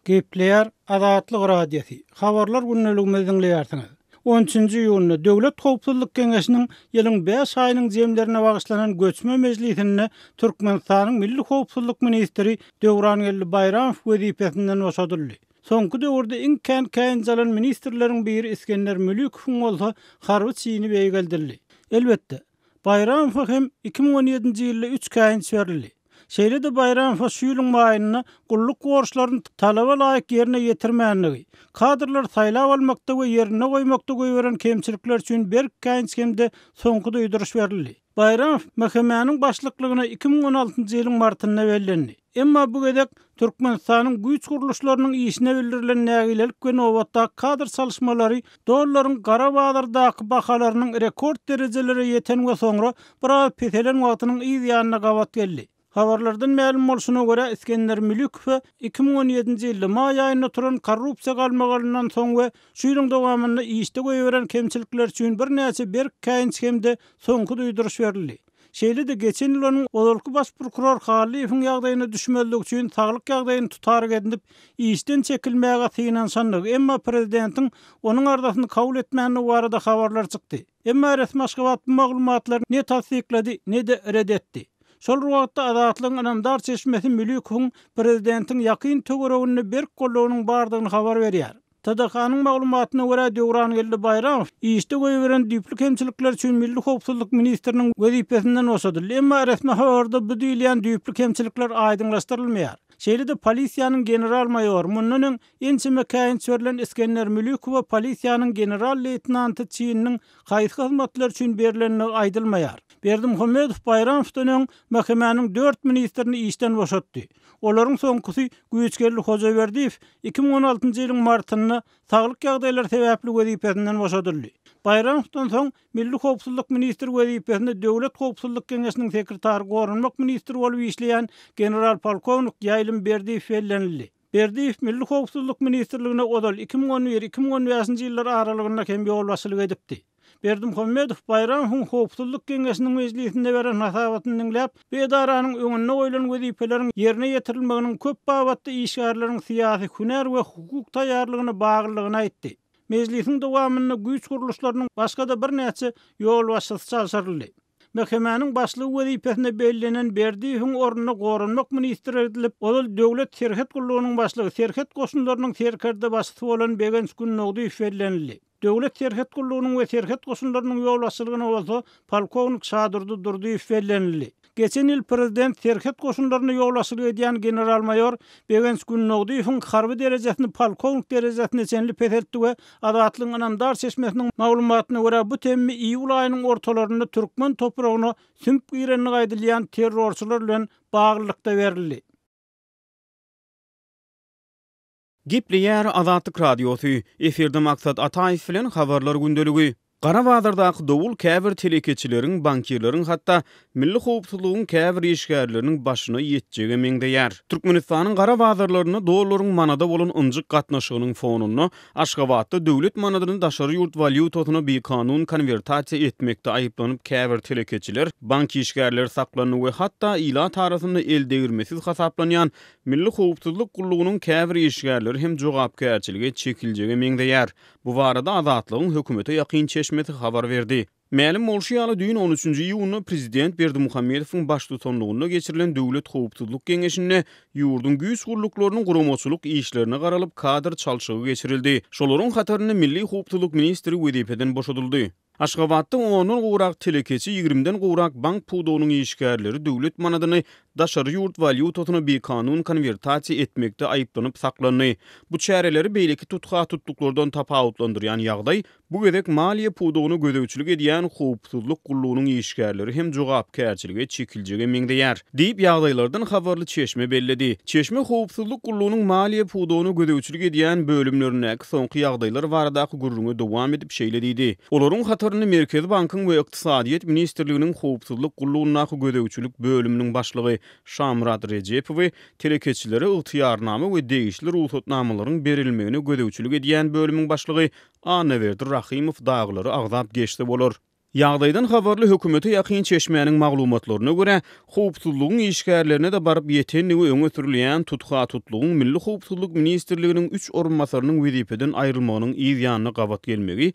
Gepleýär Azatlyk Radiosy, Habarlar gündeligimizi diňleýärsiňiz. On üçünji iýunda Döwlet howpsuzlyk geňeşiniň ýylyň bäş aýynyň jemlerine bagyşlanan göçme mejlisinde Türkmenistanyň Milli howpsuzlyk ministri Döwrangeldi Baýramow wezipesinden boşadyldy. Soňky döwürde iň kän käýinç alan ministrleriň biri Isgender Mülükowyň bolsa harby çini beýgeldildi. Elbetde, Baýramowa hem 2017-nji ýylda üç käýinç berildi. Şeýle-de Baýramowa şu ýylyň maýynda gulluk borçlaryny talaba laýyk ýerine ýetirmändigi, kadrlary saýlap almakda we ýerinde goýmakda goýberen kemçilikleri üçin berk käýinç hem-de soňky duýduryş berildi. Baýramow MHM-niň başlyklygyna 2016-njy ýylyň martynda bellendi. Emma bu gezek Türkmenistanyň güýç gurluşlarynyň işine bildirilen nägilelik we nobatdaky kadr çalyşmalary dollaryň gara bazardaky bahalarynyň rekord derejelere ýeten we soňra biraz peselen wagtynyň yz ýanyna gabat geldi. Habarlardan mälim bolşuna görä, Isgender Mülükowa 2017-nji ýylda maý aýynda turan korrupsiýa galmagalyndan soň we şu ýylyň dowamynda işde goýberen kemçilikleri üçin birnäçe berk käýinç hem-de soňky duýduryş berildi. Şeýle-de geçen ýyl onuň ozalky baş prokuror Hallyýewiň ýagdaýyna düşmezlik üçin saglyk ýagdaýyny tutaryk edinip, işden çekilmäge synanyşandygy, emma prezidentiň onuň arzasyny kabul etmändigi barada habarlar çykdy. Emma resmi Aşgabat bu maglumatlary ne tassyklady, ne-de ret etdi. Şol bir wagtda, Azatlygyň ynamdar çeşmesi Mülükowyň prezidentiň ýakyn töwereginde berk goldawynyň bardygyny habar berýär. TDH-nyň maglumatyna görä, Döwrangeldi Baýramow işde goýberen düýpli kemçilikleri üçin Milli howpsuzlyk ministriniň wezipesinden boşadyldy. Emma resmi habarda bu diýilýän düýpli kemçilikler aýdyňlaşdyrylmaýar. Şeýle-de polisiýanyň general-maýory, mundan öň ençeme käýinç berlen Isgender Mülükowa polisiýanyň general-leýtenanty çininiň haýsy hyzmatlar üçin berlendigi aýdylmaýar. Berdimuhamedow Baýramowdan öň MHM-niň dört ministrini işden boşatdy. Olaryň soňkusy Güýçgeldi Hojaberdiýew 2016-njy ýylyň martynda saglyk ýagdaýlary sebäpli wezipesinden boşadyldy. Baýramowdan soň Milli howpsuzlyk ministri wezipesinde Döwlet howpsuzlyk geňeşiniň sekretary, goranmak ministri bolup işleýän general-polkownik Ýaýlym Berdiýew bellenildi. Berdiýew Milli howpsuzlyk ministrligine ozal 2011, 2015-nji ýyllar aralygynda hem ýolbaşçylyk edipdi. Berdimuhamedow Baýramowyň Howpsuzlyk geňeşiniň mejlisinde beren hasabatyny diňläp, bu edaranyň öňünde goýlan wezipeleriň ýerine ýetirilmeginiň köp babatda işgärleriň syýasy, hünär we hukuk taýýarlygyna baglydygyny aýtdy. Mejlisiň dowamynda güýç gurluşlarynyň başga-da birnäçe ýolbaşçysy çalşyryldy. MHM-niň başlygy wezipesine bellenen Berdiýewiň ornuna goranmak ministri edilip, ozal Döwlet serhet gullugynyň başlygy, serhet goşunlarynyň serkerdebaşysy bolan Begenç Gündogdyýew bellenildi. Döwlet serhet gullugynyň we serhet goşunlarynyň ýolbaşçylygyna bolsa polkownik Şadurdy Durdyýew bellenildi. Geçen ýyl prezident serhet goşunlaryna ýolbaşçylyk edýän general-maýor Begenç Gündogdyýewiň harby derejesini polkownik derejesine çenli peseltdi we Azatlygyň ynamdar çeşmesiniň maglumatyna görä, bu temmi iýul aýynyň ortalarynda türkmen topragyna sümüp girendigi aýdylýan terrorçylar bilen baglylykda berildi. Gepleýär Azatlyk Radiosy, efirde Maksat Ataýew bilen Habarlar gündeligi. Gara bazardaky dowul käbir telekeçileriň, bankirleriň hatda milli howpsuzlygyň käbir işgärleriniň başyna ýetjege meňzeýär. Türkmenistanyň gara bazarlarynda dollaryň manada bolan ynjyk gatnaşygynyň fonunda Aşgabatda döwlet manadyny daşary ýurt walýutasyna bikanun konwertasiýa etmekde aýyplanyp käbir telekeçiler, bank işgärleri saklandy we hatda ilat arasynda eldegirmesiz hasaplanýan Milli howpsuzlyk gullugynyň käbir işgärleri hem jogapkärçilige çekiljege meňzeýär. Bu barada Azatlygyň hökümete ýakyn çeşmesi habar berdi. Mälim bolşy ýaly, düýn on üçünji iýunda prezident Berdimuhamedowyň baştutanlygynda geçirilen Döwlet howpsuzlyk geňeşinde ýurduň güýç gulluklarynyň guramaçylyk işlerine garalyp, kadr çalşygy geçirildi. Şolaryň hatarynda milli howpsuzlyk ministri wezipeden boşadyldy. Aşgabatda ondan gowrak telekeçi, ýigrimiden gowrak bank pudagynyň işgärleri döwlet manadyny daşary ýurt walýutasyna bikanun konwertasiýa etmekde aýyplanyp saklandy. Bu çäreleri beýleki tutha-tutluklardan tapawutlandyrýan ýagdaý, bu gezek maliýe pudagyna gözegçilik edýän howpsuzlyk gullugynyň işgärleri hem jogapkärçilige çekiljege meňzeýär, diýip, ýagdaýlardan habarly çeşme belledi. Çeşme howpsuzlyk gullugynyň maliýe pudagyna gözegçilik edýän bölümlerindäki soňky ýagdaýlar baradaky gürrüňe dowam edip şeýle diýdi, Olaryň hatarynda Merkezi bankyň we Ykdysadyýet ministrliginiň howpsuzlyk gullugyndaky gözegçilik bölüminiň başlygy Şamyrat Rejepowy, telekeçilere ygtyýarnama we degişli rugsatnamalaryň berilmegine gözegçilik edýän bölümiň başlygy Annaberdi Rahymow dagylary agzap geçse bolar. Ýagdaýdan habarly hökümete ýakyn çeşmäniň maglumatlaryna görä, howpsuzlygyň işgärlerine-de baryp ýetendigi öňe sürülýän tutha-tutlugyň Milli howpsuzlyk ministrliginiň üç orunbasarynyň wezipeden aýrylmagynyň yz ýanyna gabat gelmegi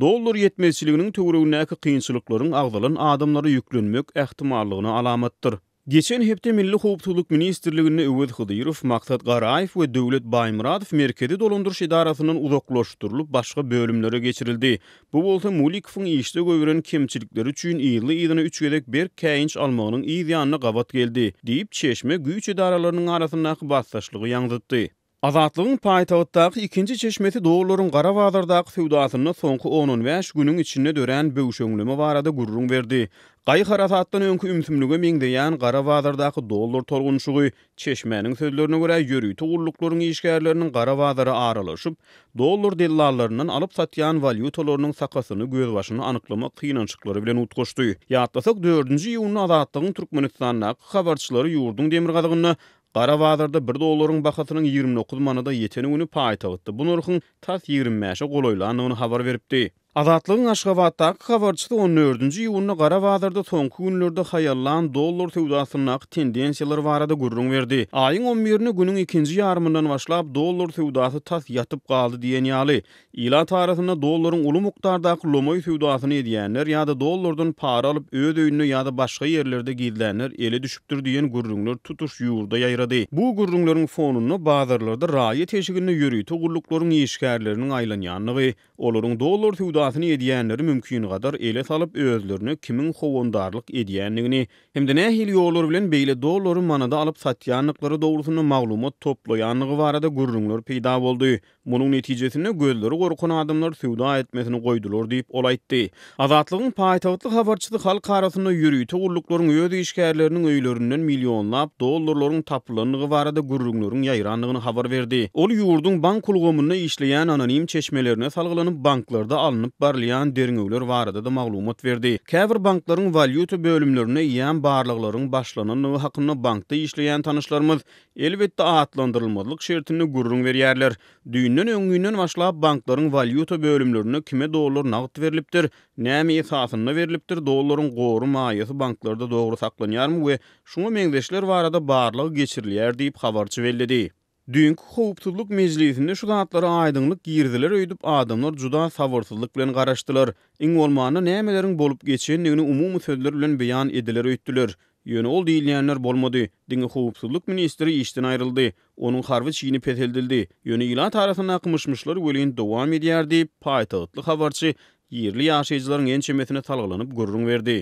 dollar ýetmezçiliginiň töweregindäki kynçylyklaryň agzalan adamlara ýüklenmek ähtimallygyna alamatdyr. Geçen hepde Milli howpsuzlyk ministrliginde Öwez Hydyrow, Maksat Garaýew we Döwlet Baýmyradow Merkezi dolandyryş edarasyndan uzaklaşdyrylyp, başga bölümlere geçirildi. Bu bolsa Mulikowyň işde goýberen kemçilikleri üçin yzly-yzyna üç gezek berk käýinç almagynyň yz ýanyna gabat geldi, diýip, çeşme güýç edaralarynyň arasyndaky basdaşlygy ýaňzytdy. Azatlygyň paýtagtdaky ikinji çeşmesi dollaryň gara bazardaky söwdasynda soňky on-on bäş günüň içinde dörän böwşeňleme barada gürrüň berdi. Gaý-harasatdan öňki ümsümlige meňzeýän gara bazardaky dollar tolgunyşygy, çeşmäniň sözlerine görä, ýörite gulluklaryň işgärleriniň gara bazara aralaşyp, dollar dellallaryndan alyp-satýan walýutalarynyň sakasyny, gözbaşyny anyklamak synanyşyklary bilen utgaşdy. Ýatlasak, dördünji iýunda Azatlygyň Türkmenistandaky habarçylary ýurduň demirgazygynda Gara bazarda bir dollaryň bahasynyň 29 manada ýeten güni paýtagtda bu nyrhyň tas 25-e golaýlandygyny habar beripdi. Azatlygyň Aşgabatdaky habarçysy on dördünji iýunda gara bazarda soňky günlerde haýallan dollar söwdasyndaky tendensiýalar barada gürrüň berdi. Aýyň on birinde günüň ikinji ýarymyndan başlap dollar söwdasy tas ýatyp galdy diýen ýaly. Ilat arasynda dollaryň uly mukdardaky lomaý söwdasyny edýänler ýa-da dollardan para alyp öz öýünde ýa-da başga ýerlerde gizlänler ele düşüpdir diýen gürrüňler tutuş ýurda ýaýrady. Bu gürrüňleriň fonunda bazarlarda raýat eşiginde ýörite gulluklaryň işgärleriniň aýlanýandygy, olaryň dollar söwdasyny edýänleri mümkingadar ele salyp özlerine kimiň howandarlyk edýändigini hem-de nähili ýollar bilen beýle dollary manada alyp satýandyklary dogrusynda maglumat toplaýandygy barada gürrüňler peýda boldy. Munuň netijesinde gözleri gorkan adamlar söwda etmesini goýdular diýip, ol aýtdy. Azatlygyň paýtagtly habarçysy halk arasynda ýörite gulluklaryň öz işgärleriniň öýlerinden millionlap dollarlaryň tapylandygy barada gürrüňleriň ýaýrandygyny habar berdi. Ol ýurduň bank ulgamynda işleýän anonim çeşmelerine salgylanyp, banklarda alnyp barylýan derňewler barada-da maglumat berdi. Käbir banklaryň walýuta bölümlerinde eýýäm barlaglaryň başlanandygy hakynda bankda işleýän tanyşlarymyz Elbetde atlandyrylmazlyk şertinde gürrüň berýärler. Düýnden öňňünden başlap banklaryň walýuta bölümlerinde kime dollar nagt berlipdir, näme esasynda berlipdir, dollaryň gory maýasy banklarda dogry saklanýarmy we şuňa meňzeşler barada barlag geçirilýär diýip habarçy belledi. Düýnki howpsuzlyk mejlisinde şu zatlara aýdyňlyk giriziler öýdüp adamlar juda sabyrsyzlyk bilen garaşdylar. Iň bolmanda nämeleriň bolup geçendigini umumy sözler bilen beýan ediler öýtdüler. Ýöne ol diýilýänler bolmady. Diňe howpsuzlyk ministri işden aýryldy. Onuň harby çini peseldildi. Ýöne ilat arasyndaky myş-myşlar welin dowam edýär diýip, paýtagtly habarçy ýerli ýaşaýjylaryň ençemesine salgylanyp gürrüň berdi.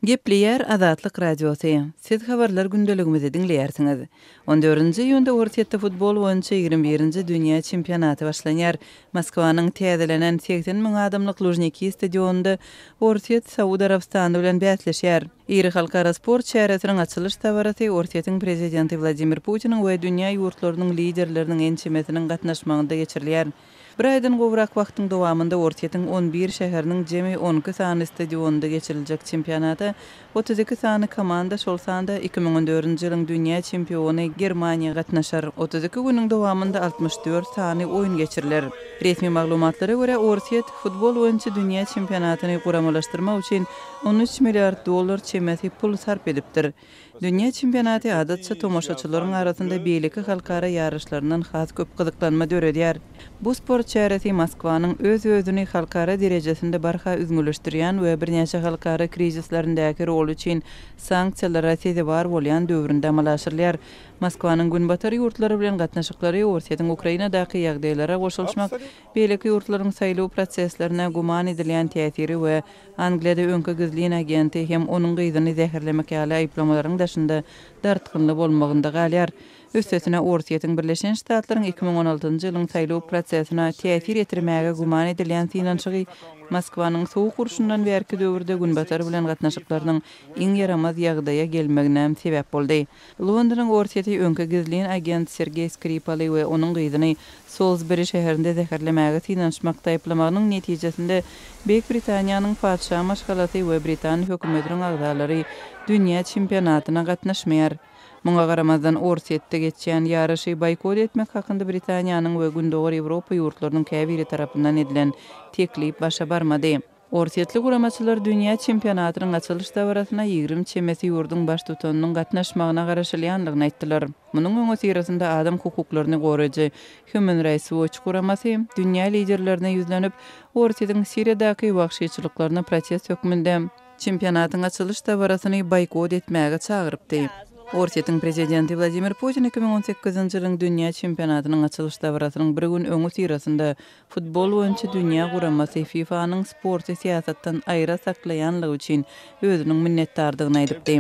Gepleýär Azatlyk Radiosy, Siz habarlar gündeligimizi diňleýärsiňiz. On dördünji iýunda Orsýetde futbol boýunça 21-nji dünýä çempionaty başlanýar. Moskwanyň täzelenen 80 müň adamlyk Lužniki stadionynda Orsýet Saud Arabystany bilen bäsleşýär. Iri halkara sport çäresiniň açylyş dabarasy Orsýetiň Prezidenti Wladimir Putiniň we dünýä ýurtlarynyň liderleriniň ençemesiniň gatnaşmagynda geçirilýär. Bir aýdan gowrak wagtyň dowamynda Orsýetiň on bir şäheriniň jemi on iki sany stadionynda geçiriljek çempionata 32 sany komanda, şol sanda 2014-nji ýylyň dünýä çempiony Germaniýa gatnaşar. 32 günüň dowamynda 64 sany oýun geçiriler. Resmi maglumatlara görä, Orsýet futbol boýunça dünýä çempionatyny guramalaşdyrmak üçin 13 milliard dollar çemesi pul sarp edipdir. Dünýä çempionaty adatça tomaşaçylaryň arasynda beýleki halkara ýaryşlaryndan has köp gyzyklanma döredýär. Bu sport. Gündogar çäresi Moskwanyň öz-özüni halkara derejesinde barha üzňeleşdirýän we birnäçe halkara krizislerindäki roly üçin sanksiýalara sezewar bolýan döwründe amala aşyrylýar. Moskwanyň Günbatar ýurtlary bilen gatnaşyklary Orsýetiň Ukrainadaky ýagdaýlara goşulyşmak, beýleki ýurtlaryň saýlaw proseslerine güman edilýän täsiri we Angliýada öňki gizlin agenti hem onuň gyzyny zäherlemek ýaly aýyplamalaryň daşynda dartgynly bolmagynda galýar. Üstesine, Orsýetiň Birleşen Ştatlaryň 2016-njy ýylyň saýlaw prosesine täsir ýetirmäge güman edilýän synanyşygy Moskwanyň Sowuk urşundan bärki döwürde Günbatar bilen gatnaşyklarynyň iň ýaramaz ýagdaýa gelmegine sebäp boldy. Londonyň Orsýeti öňki gizlin agent Sergeý Skripaly we onuň gyzyny Solsberi şäherinde zäherlemäge synanyşmakda aýyplamagynyň netijesinde Beýik Britaniýanyň patyşa maşgalasy we britan hökümetiniň agzalary dünýä çempionatyna gatnaşmaýar. Muňa garamazdan, Orsýetde geçýän ýaryşy boýkot etmek hakynda Britaniýanyň we Gündogar Ýewropa ýurtlarynyň käbiri tarapyndan edilen teklip başa barmady. Orsýetli guramaçylar dünýä çempionatynyň açylyş dabarasyna 20 çemesi ýurduň baştutanynyň gatnaşmagyna garaşylýandygyny aýtdylar. Munuň öňüsyrasynda adam hukuklaryny goraýjy Human Rights Watch guramasy dünýä liderlerine ýüzlenip, Orsýetiň Siriýadaky wagşyçylyklaryna protest hökmünde çempionatyň açylyş dabarasyny boýkot etmäge çagyrypdy. Orsýetiň prezidenti Wladimir Putin 2018-nji ýylyň dünýä çempionatynyň açylyş dabarasynyň bir gün öňüsyrasynda Futbol boýunça dünýä guramasy FIFA-nyň sporty syýasatdan aýra saklaýanlygy üçin özüniň minnetdardygyny aýdypdy.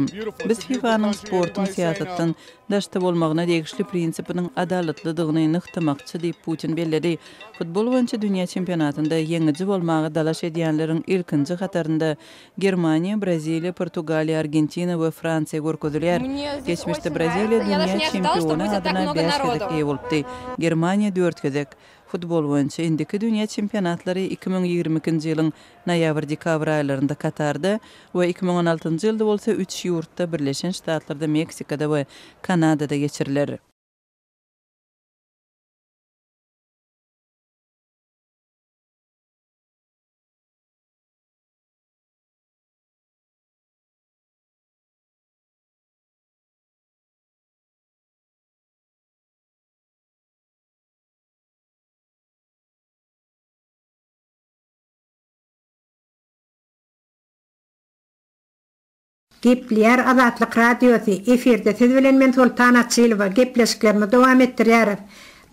Biz FIFA-nyň sportuň syýasatdan daşda bolmagyna degişli prinsipiniň adalatlydygyny nygtamakçy diýip, Putin belledi. Futbol boýunça dünýä çempionatynda ýeňiji bolmaga dalaş edýänleriň ilkinji hatarynda Germaniýa, Braziliýa, Portugaliýa, Argentina we Fransiýa görkezilýär. Geçmişde Braziliýa dünýä çempiony adyna bäş gezek eýe bolupdy, Germaniýa dört gezek. Futbol boýunça indiki dünýä çempionatlary 2022-nji ýylyň noýabr-dekabr aýlarynda Katarda we 2016-njy ýylda bolsa üç ýurtda, Birleşen Ştatlarda, Meksikada we Kanadada geçiriler. Gepleýär Azatlyk Radiosy, efirde siz bilen men Soltan Açylowa, gepleşiklerimizi dowam etdirýäris.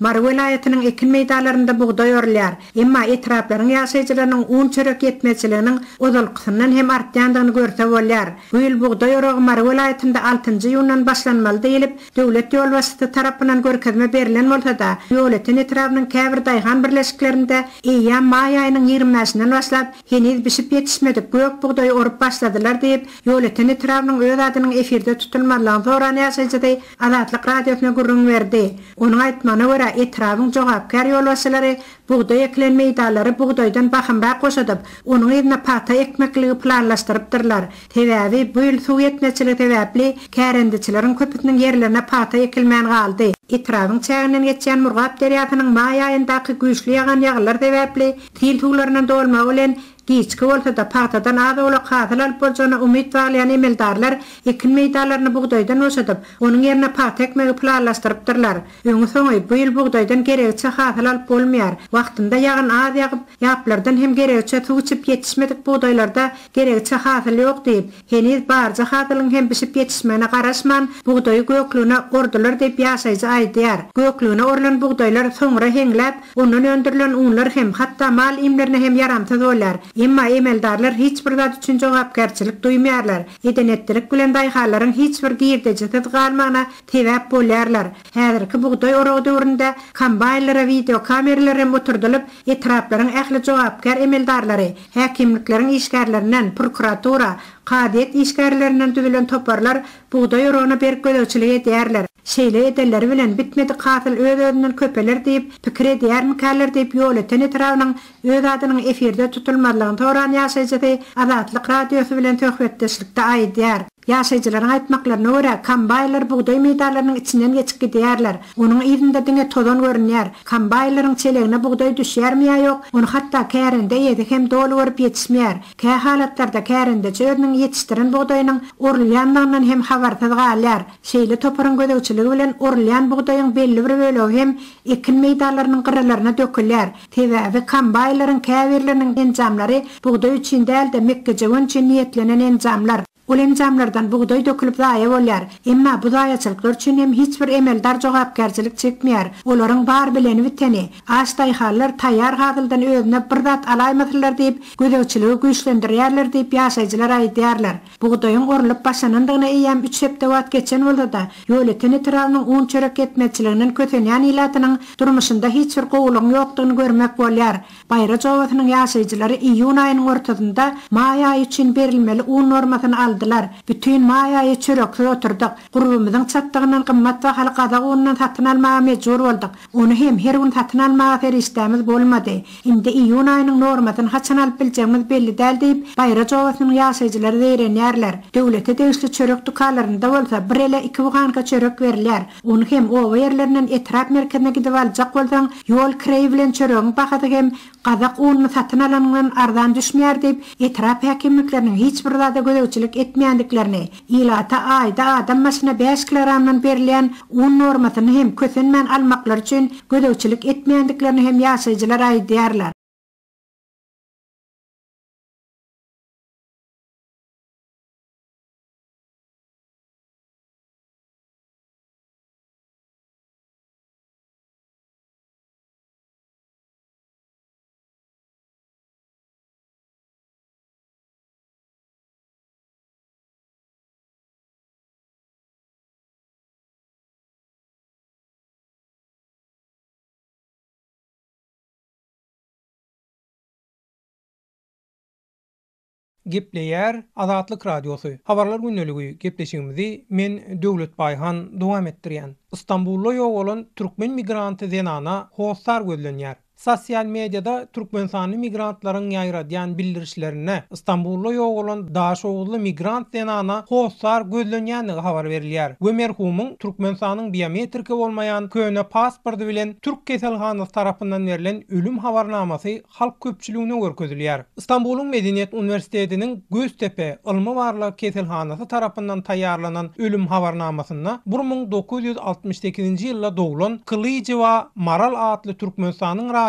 Mary welaýatynyň ekin meýdanlarynda bugdaý orulýar. Emma etraplaryň ýaşaýjylarynyň un-çörek ýetmezçiliginiň ozalkysyndan hem artýandygyny görse bolýar. Bu ýyl bugdaý oragy Mary welaýatynda altynjy iýundan başlanmaly diýlip, döwlet ýolbaşçysy tarapyndan görkezme berlen bolsa-da, Ýolöten etrabynyň käbir daýhan birleşiklerinde eýýäm maý aýynyň 25 bäşinden başlap, heniz bişip ýetişmedik gök bugdaýy orup başladylar diýip, Ýolöten etrabynyň öz adynyň efirde tutulmazlygyny soran ýaşaýjysy Azatlyk Radiosyna gürrüň berdi. Onuň aýtmagyna görä, etrabyň jogapkär ýolbaşçylary bugdaý ekilen meýdanlary bugdaýdan bahymrak boşadyp, onuň yzyna pagta ekmekligi planlaşdyrypdyrlar. Sebäbi, bu ýyl suw ýetmezçiligi sebäpli, kärendeçileriň köpüsiniň ýerlerine pagta ekilmän galdy. Etrabyň çäginden geçýän Murgap derýasynyň maý aýyndaky güýçli ýagan ýagynlar sebäpli sil suwlaryndan dolmagy bilen, giçki bolsa-da, pagtadan az-owlak hasyl alyp boljagyna umyt baglaýan emeldarlar ekin meýdanlaryny bugdaýdan boşadyp, onuň ýerine pagta ekmegi planlaşdyrypdyrlar. Öňi-soňy, bu ýyl bugdaýdan geregiçe hasyl alyp bolmaýar. Wagtynda ýagyn az ýagyp, ýaplardan hem geregiçe suw içip ýetişmedik bugdaýlarda geregiçe hasyl ýok diýip, heniz barja hasylyň hem bişip ýetişmegine garaşman, bugdaýy göklügine ordular diýip ýaşaýjy aýdýar. Göklügine orlan bugdaýlar soňra heňläp, ondan öndürilen unlar hem, hatda mal iýmlerine hem ýaramsyz bolýar. Emma emeldarlar hiç bir zat üçin jogapkärçilik duýmaýarlar. Eden-etdilik bilen daýhanlaryň hiç bir girdejisiz galmagyna sebäp bolýarlar. Häzirki bugdaý oragy döwründe kombaýnlara wideokameralar hem oturdylyp, etraplaryň ähli jogapkär emeldarlary, häkimlikleriň işgärlerinden, prokuratura, kazyýet işgärlerinden düzülen toparlar bugdaý oragyna berk gözegçilik edýärler. Şeýle edenleri bilen bitmedik hasyl öz-özünden köpeler diýip, pikir edýärmikäler diýip Ýolöten etrabynyň öz adynyň efirde tutulmazlygyny soran ýaşaýjysy Azatlyk Radiosy bilen söhbetdeşlikde aýdýar. Ýaşaýjylaryň aýtmaklaryna görä, kombaýnlar bugdaý meýdanlarynyň içinden geçip gidýärler. Onuň yzynda diňe tozan görünýär. Kombaýnlaryň çelegine bugdaý düşýärmi ýa ýok, ony hatda kärende eýesi hem doly görüp ýetişmeýär. Kä halatlarda kärendeçi özüniň ýetişdiren bugdaýynyň orulýandygyndan hem habarsyz galýar. Şeýle toparyň gözegçiligi bilen orulýan bugdaýyň belli bir bölegi hem ekin meýdanlarynyň gyralaryna dökülýär. Sebäbi kombaýnlaryň käbirleriniň enjamlary bugdaý üçin däl-de, mekgejöwen üçin niýetlenen enjamlar. Ol enjamlardan bugdaý dökülip zaýa bolýar. Emma bu zaýaçylyklar üçin hem hiç bir emeldar jogapkärçilik çekmeýär. Olaryň bar bileni-biteni, aç daýhanlar taýýar hasyldan özüne bir zat alaýmasynlar diýip, gözegçiligi güýçlendirýärler diýip, ýaşaýjylar aýdýarlar. Bugdaýyň orlup başlanandygyna eýýäm üç hepde wagt geçen bolsa-da, Ýolöten etrabynyň un-çörek ýetmezçiliginden kösenýän ilatynyň durmuşynda hiç bir gowulygyň ýokdugyny görmek bolýar. Baýraç obasynyň ýaşaýjylary iýun aýynyň ortasynda maý aýy üçin berilmeli un normasyny aldylar. Bütin maý aýy çöreksiz oturdyk. Gurbumyzyň çatdygyndan gymmat bahaly gazak unundan satyn almaga mejbur bolduk. Ony hem her gün satyn almaga serişdämiz bolmady. Indi iýun aýynyň normasyny haçan alyp biljegimiz belli däl diýip, Baýraç obasynyň ýaşaýjylary zeýrenýärler. Döwlete degişli çörek dükanlarynda bolsa bir ele iki buhanka çörek berilýär. Ony hem oba ýerlerinden etrap merkezine gidip aljak bolsaň, ýol kireýi bilen çöregiň bahasy hem gazak ununy satyn alanyňdan arzan düşmeýär diýip, etrap häkimlikleriniň hiç bir zada gözegçilik etmeýändiklerini, ilata aýda adam başyna bäş kilogramdan berilýän un normasyny hem kösenmän almaklary üçin gözegçilik etmeýändiklerini hem ýaşaýjylar aýdýarlar. Gepleýär Azatlyk Radiosy. Habarlar gündeligi gepleşigimizi men Döwlet Baýhan dowam etdirýän. Stambulda ýogalan türkmen migranty zenana hossar gözlenýär. Sosial mediada türkmenistanly migrantlaryň ýaýradýan bildirişlerinde Stambulda ýogalan daşoguzly migrant zenana hossar gözlenýändigi habar berilýär we merhumyň Türkmenistanyň biometriki bolmaýan köne pasporty bilen türk keselhanasy tarapyndan berlen ölüm habarnamasy halk köpçüligine görkezilýär. Stambulyň Medeniýet uniwersitetiniň Göztepe ylmy-barlag keselhanasy tarapyndan taýýarlanan ölüm habarnamasynda 1968-nji ýylda doglan Kylyjewa Maral atly Türkmenistanyň raýaty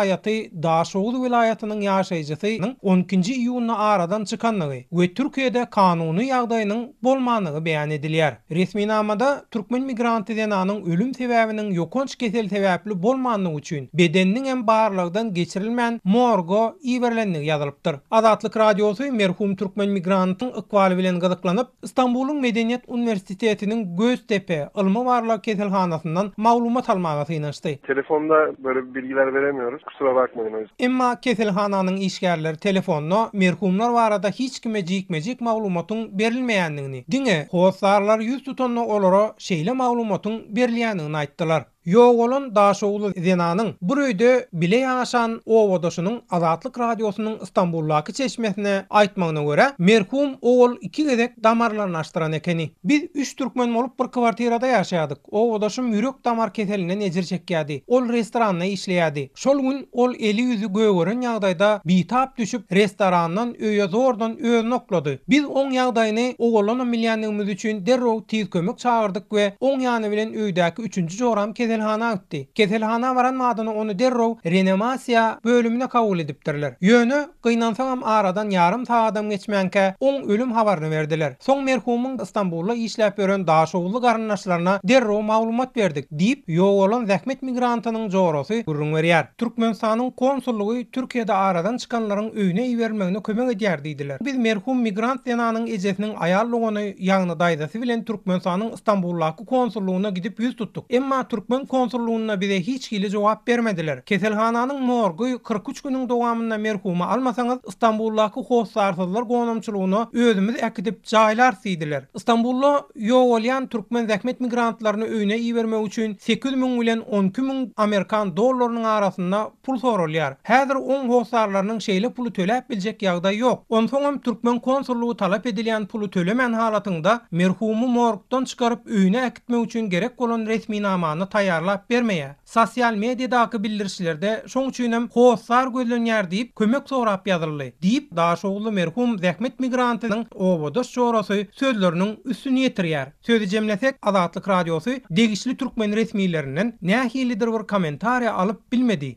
Daşoguz welaýatynyň ýaşaýjysynyň on ikinji iýunda aradan çykandygy we Türkiýede kanuny ýagdaýynyň bolmandygy beýan edilýär. Resminamada türkmen migranty zenanyň ölüm sebäbiniň ýokanç kesel sebäpli bolmandygy üçin bedeniniňem barlagdan geçirilmän morga iberilendigi ýazylypdyr. Azatlyk Radiosy merhum türkmen migrantyň ykbaly bilen gyzyklanyp, Stambulyň Medeniýet uniwersitetiniň Göztepe ylmy-barlag keselhanasyndan maglumat almaga synanyşdy. Telefonda böyle bilgiler veremiyoruz, kusura bakmayın o yüzden. Emma keselhananyň işgärleri telefonda merhumlar barada hiç kime jikme-jik maglumatyň berilmeýändigini, diňe hossarlary ýüz tutanda olara şeýle maglumatyň berilýändigini aýtdylar. Ýogalan daşoguzly zenanyň bir öýde bile ýaşan obadaşynyň Azatlyk Radiosynyň Stambuldaky çeşmesine aýtmagyna görä, merhum owal iki gezek damarlaryny açdyran ekeni. Biz üç türkmen bolup bir kwartirada ýaşaýardyk. Obadaşym ýürek-damar keselinden ejir çekýärdi. Ol restoranda işleýärdi. Şol gün ol eli-ýüzi gögeren ýagdaýda bitap düşüp, restorandan öýe zordan özüni oklady. Biz oň ýagdaýyny owaldanam bilýändigimiz üçin derrew tiz kömek çagyrdyk we oň ýany bilen öýdäki üçünji joram keselhana gitdi. Keselhana baran badyna ony derrew reanimasiýa bölümine kabul edipdirler. Ýöne, gynansagam aradan ýarym sagadam geçmänkä oň ölüm habaryny berdiler. Soň merhumyň Stambulda işläp ýören daşoguzly garyndaşlaryna derrew maglumat berdik, diýip, ýogalan zähmet migrantynyň jorasy gürrüň berýär. Türkmenistanyň konsullygy Türkiýede aradan çykanlaryň öýüne iberilmegine kömek edýär diýdiler. Biz merhum migrant zenanyň ejesiniň aýal dogany, ýagny daýzasy bilen Türkmenistanyň Stambuldaky konsullygyna gidip ýüz tutduk. Emma türkmen. Türkmen konsullygynda bize hiç hili jogap bermediler. Keselhananyň morgy 43 günüň dowamynda merhumy almasaňyz, Stambuldaky hossarsyzlar gonamçylygyna özümiz äkidip jaýlarys diýdiler. Stambulda ýogalýan türkmen zähmet migrantlaryny öýüne ibermek üçin 8000 bilen 12 müň amerikan dollarynyň arasynda pul soralýar. Häzir oň hossarlarynyň şeýle puly töläp biljek ýagdaýy ýok. Onsoňam türkmen konsullygy talap edilýän puly tölemän halatyňda merhumy morgdan çykaryp öýüne äkitmek üçin gerek bolan resminamany taýýarlap bermeýär. Sosial mediadaky bildirişlerde şoň üçinem hossar gözlenýär diýip kömek sorap ýazyldy, diýip, daşoguzly merhum zähmet migrantynyň obadaş jorasy sözleriniň üstüni ýetirýär. Sözi jemlesek, Azatlyk Radiosy degişli türkmen resmilerinden nähilidir bir kommentariýa alyp bilmedi.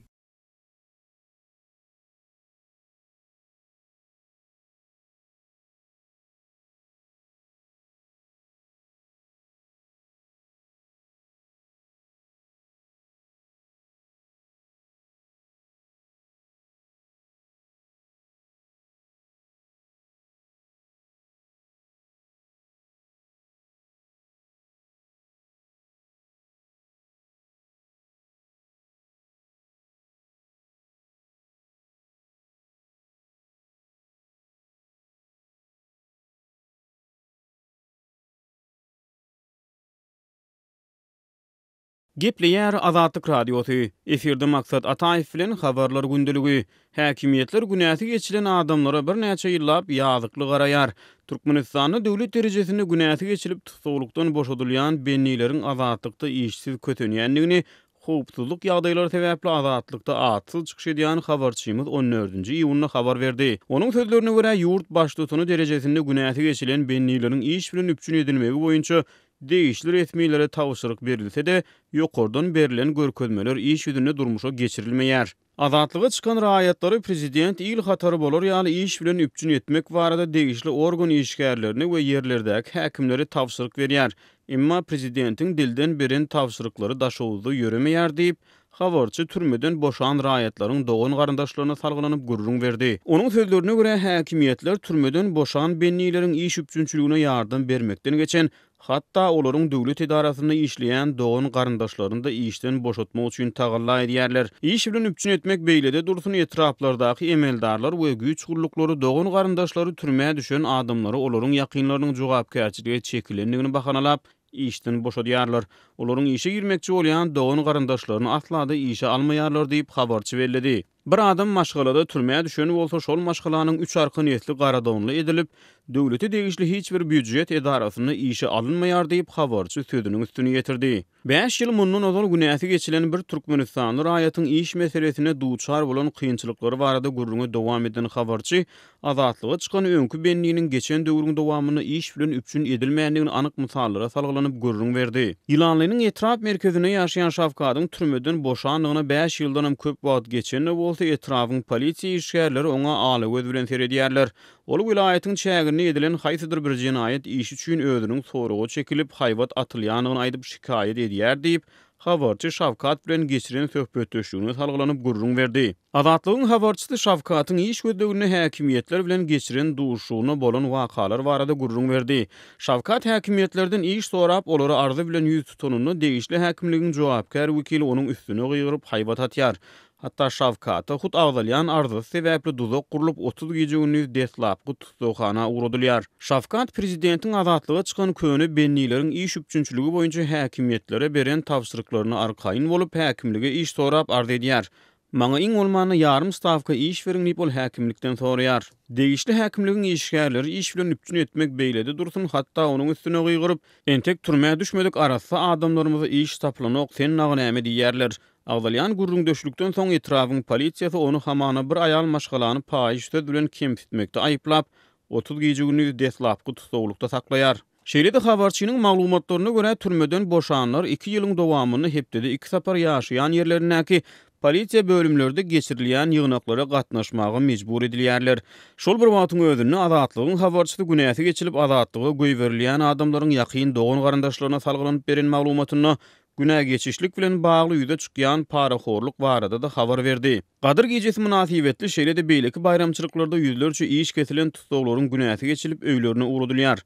Gepleýär Azatlyk Radiosy, Efirde Maksat Ataýew bilen Habarlar gündeligi. Häkimiýetler günäsi geçilen adamlara birnäçe ýyllap ýazykly garaýar. Türkmenistanda döwlet derejesinde günäsi geçilip tussaglykdan boşadylýan bendileriň azatlykda işsiz kösenýändigini howpsuzlyk ýagdaýlary sebäpli azatlykda atsyz çykyş edýän habarçymyz on dördünji iýunda habar berdi. Onuň sözlerine görä, ýurt baştutany derejesinde günäsi geçilen bendileriň iş bilen üpjün edilmegi boýunça Degişli resmilere tabşyryk berilse-de, ýokardan berlen görkezmeler iş ýüzünde durmuşa geçirilmeýär. Azatlyga çykan raýatlary prezident il hatary bolar ýaly iş bilen üpjün etmek barada degişli organ işgärlerine we ýerlerdäki häkimlere tabşyryk berýär. Emma prezidentiň dilden beren tabşyryklary Daşoguzda ýöremeýär diýip, Habarçy türmeden boşan raýatlaryň dogan-garyndaşlaryna salgylanyp gürrüň berdi. Onuň sözlerine görä, häkimiýetler türmeden boşan bendileriň iş üpjünçiligine ýardam bermekden geçen, hatda olaryň döwlet edarasynda işleýän dogan-garyndaşlaryny-da işden boşatmak üçin tagalla edýärler. Iş bilen üpjün etmek beýlede dursun, etraplardaky emeldarlar we güýç gulluklary dogan-garyndaşlary türmä düşen adamlary olaryň ýakynlarynyň jogapkärçilige çekilendigini bahanalap, işden boşadýarlar. Olaryň işe girmekçi bolýan dogan-garyndaşlaryny asla-da işe almaýarlar diýip, habarçy belledi. Bir adam maşgalada türmä düşen bolsa, şol maşgalanyň üç arka nesli garadonly edilip, döwlete degişli hiç bir býujet edarasynda işe alynmaýar diýip, habarçy sözüniň üstüni ýetirdi. Bäş ýyl mundan ozal günäsi geçilen bir türkmenistanly raýatyň iş meselesinde duçar bolan kynçylyklary barada gürrüňe dowam eden habarçy Azatlyga çykan öňki bendiniň geçen döwrüň dowamynda iş bilen üpjün edilmändigini anyk mysallara salgylanyp gürrüň berdi. Ýylanlynyň etrap merkezinde ýaşaýan Şawkadyň türmeden boşandygyna bäş ýyldanam köp wagt geçen-de bolsa, etrabyň polisiýa işgärleri oňa ala göz bilen seredýärler. Ol welaýatyň çäginde edilen haýsydyr bir jenaýat işi üçin özüniň soraga çekilip, haýbat atylýandygyny aýdyp şikaýat edýär diýip, habarçy Şawkat bilen geçiren söhbetdeşligine salgylanyp gürrüň berdi. Azatlygyň habarçysy Şawkatyň iş gözleginde häkimiýetler bilen geçiren duşuşygynda bolan wakalar barada gürrüň berdi. Şawkat häkimiýetlerden iş sorap, olara arzy bilen ýüz tutanynda, degişli häkimligiň jogapkär wekili onuň üstüne gygyryp, haýbat atýar. Hatda Şawkata hut agzalýan arzasy sebäpli duzak gurlup, 30 gije-gündiz deslapky tussaghana ugradylýar. Şawkat prezidentiň azatlyga çykan köne bendileriň iş üpjünçiligi boýunça häkimiýetlere beren tabşyryklaryna arkaýyn bolup, häkimlige iş sorap arz edýär. Maňa iň bolmanda ýarym stawka iş beriň diýip ol häkimlikden soraýar. Degişli häkimligiň işgärleri iş bilen üpjün etmek beýlede dursun, hatda onuň üstüne gygyryp, Entek türmä düşmedik arassa adamlarymyza iş tapylanok, sen dagy näme diýýärler. Agzalýan gürrüňdeşlikden soň etrabyň polisiýasy ony hamana bir aýal maşgalany paýyş söz bilen kemsitmekde aýyplap, 30 gije-gündiz deslapky tussaglykda saklaýar. Şeýle-de habarçynyň maglumatlaryna görä, türmeden boşanlar iki ýylyň dowamynda hepdede iki sapar ýaşaýan ýerlerindäki polisiýa bölümlerde geçirilýän ýygnaklara gatnaşmaga mejbur edilýärler. Şol bir wagtyň özünde, Azatlygyň habarçysy günäsi geçilip azatlyga goýberilýän adamlaryň ýakyn dogan-garyndaşlaryna salgylanyp beren maglumatynda günä geçişlik bilen bagly ýüze çykýan parahorluk barada-da habar berdi. Gadyr gijesi mynasybetli, şeýle-de beýleki baýramçylyklarda ýüzlerçe iş kesilen tussaglaryň günäsi geçilip, öýlerine ugradylýar.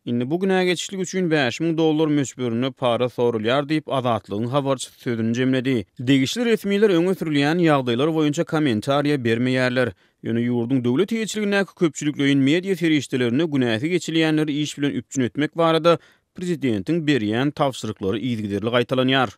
Indi bu günä geçişlik üçin 5000 dollar möçberinde para soralýar diýip, Azatlygyň habarçysy sözüni jemledi. Degişli resmiler öňe sürülýän ýagdaýlar boýunça kommentariýa bermeýärler. Ýöne ýurduň döwlet eýeçiligindäki köpçülikleýin media serişdelerinde günäsi geçilýänleri iş bilen üpjün etmek barada prezidentiň berýän tabşyryklary yzygiderli gaýtalanýar.